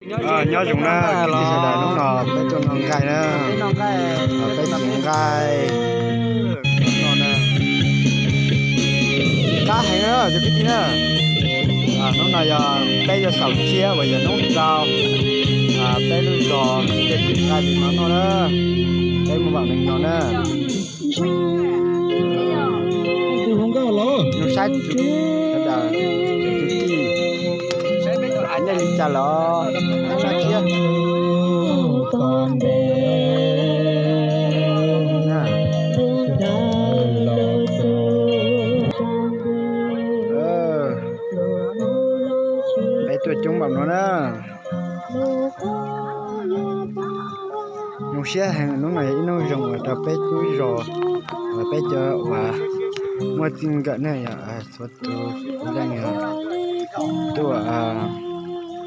Nyob zoo na kwv tij sawv daws, hnub no peb tuaj noj nqaij na, peb cev nqaij no na. Qab heev na cov kwv tij na. Hnub no yog peb yuav xaus tshiab uas yog hnub rau peb lub zos tuaj cev nqaij li no noj na. Peb muaj vam meej no na. Zoo saib sawv daws, kwv tij, nej li cas los thiab. Peb tuaj coob npaum no na. Zoo siab heev, hnub no yog ib hnub zoo uas rau peb lub zos, peb cov uas muaj txij nkawm ne, yog txhua tus leej yog tuaj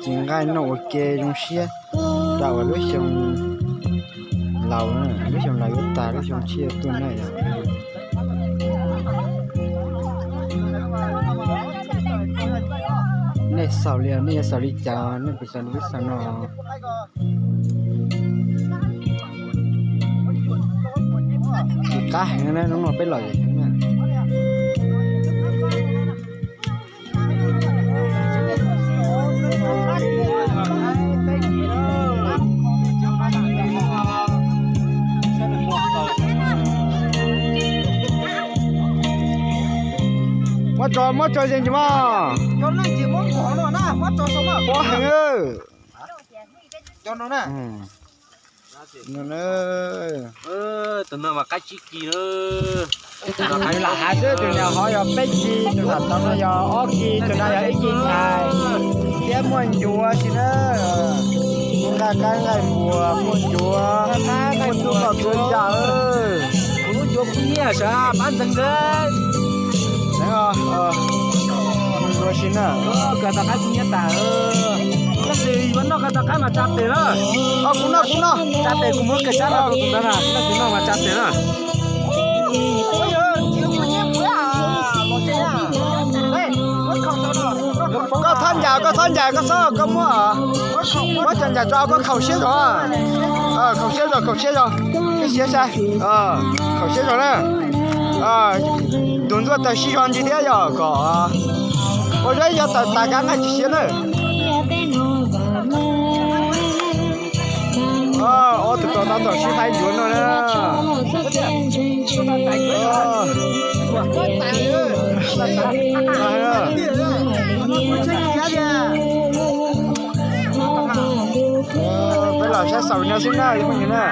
cev nqaij noj ua ke zoo siab rau uas lub xyoo laus, lub xyoo laus yuav tag lub xyoo tshiab tuaj ne yog. Nej xaus li, nej yuav xaus li cas nej puas xaus li lub xaus no? Qab heev na, hnub no peb los yam heev na. Muab tso, muab tso ze ntsis mas. Pob heev. Tus no mas qab tsib kis na. Tus no lam hav xwb, tus no ho yog peb kis, tus no tau no yog ob kis, tus no yog ib kis ntxhais thiab muaj ncuav si na. Muaj nqaij qaib nqaij npuas, muaj ncuav, muaj txhua yam. Kuv lub ncuav kuv nyiaj sav pab ntxeev ntawd. Ncuav si na. Kawg tau qaib kuv nyiaj tas. Leej twg yuav noj kawg tau qaib mas tsa tes na. Kuv noj, kuv noj. Tsa tes kuv muab kawg sab no tus ntawd na, leej twg noj mas tsa tes na. Koj txhob ncaim, koj txhob ncaim, koj txhob, koj muab. Muab cov ncaim tso, koj khaum siab zog. Khaum siab zog, khaum siab zog. Siab sai. Khaum siab zog na. Tus ntxuaj taws sib zog ntsis thiab yog kom ua zeb yog taws tas kav nqaij tsis siav na. Ob tug tau tab tom sib faib ncuav no na. Peb los saib xaus no xwb na, phooj ywg na.